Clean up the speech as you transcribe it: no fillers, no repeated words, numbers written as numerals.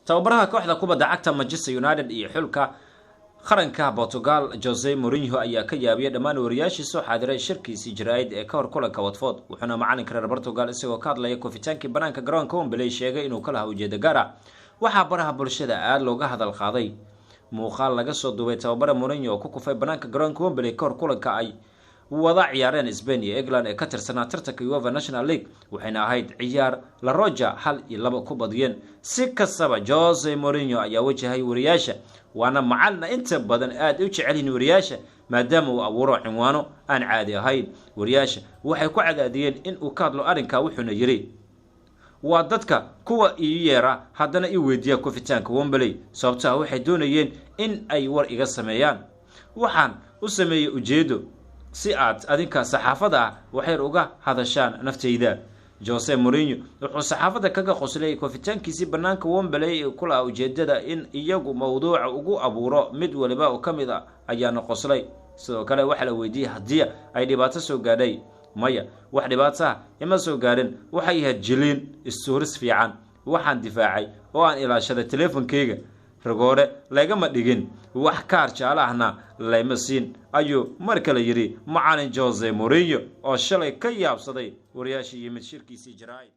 Tababaraha kooxda kubadda cagta Manchester United iyo xulka qaranka Portugal, Jose Mourinho, ayaa ka yaabiyay dhammaan wariyaashii soo xaadiray shirkiisii jaraa'id ee ka hor kulanka Watford, wuxuuna macalinka reer Portugal, isagoo ka hadlaya kufitaankii banaanka garoonka Wembley, sheegay inuu ka lahaa ujeeda gaar ah. Waxaa baraha bulshada aada looga hadal qaaday muuqaal laga soo duubay tababara Mourinho oo ku kufay banaanka garoonka Wembley kahor kulanka ay wada ciyaareen Spain iyo England ee ka tirsanaa tartanka UEFA National League, waxayna ahayd ciyaar La Roja 1-2 ku badiyeen. Si kastaba, Jose Mourinho ayaa wajahay wariyaasha, waana macalina inta badan aada u jecelyihiin wariyaasha, maadaama uu abuuro cinwaano aan caadi ahayn. Wariyaasha waxay ku cadaadiyeen in uu ka hadlo arrinka, wuxuuna yidhi: "Waa dadka kuwa ii yeera, haddana ii weydiiya kufitaanka Wembley, sababtaha waxay doonayeen in ay war iga sameeyaan. Waxaan u sameeyey ujeedo si aad adinka saxaafada ah waxyar uga hadashaan naftayda." Jose Mourinho wuxuu saxaafadda kaga qoslay kufitaankiisii banaanka Wembley kula ujeedada in iyagu mawduuca ugu abuuro. Mid waliba oo ka mid a ayaana qoslay. Sidoo kale waxaa la weydiiyey haddii ay dhibaato soo gaadhay. "Maya, wax dhibaato ah ima soo gaadhin. Waxay ahayd jiliin istuuris fiican. Waxaan difaacay oo aan ilaashaday teleefonkeyga. Rigoore lagama dhigin, wax kaar jaale ahna layma siin," ayuu mar kale yidhi macalin Jose Mourinho oo shalay ka yaabsaday wariyaashii yimid shirkiisii jaraa'id.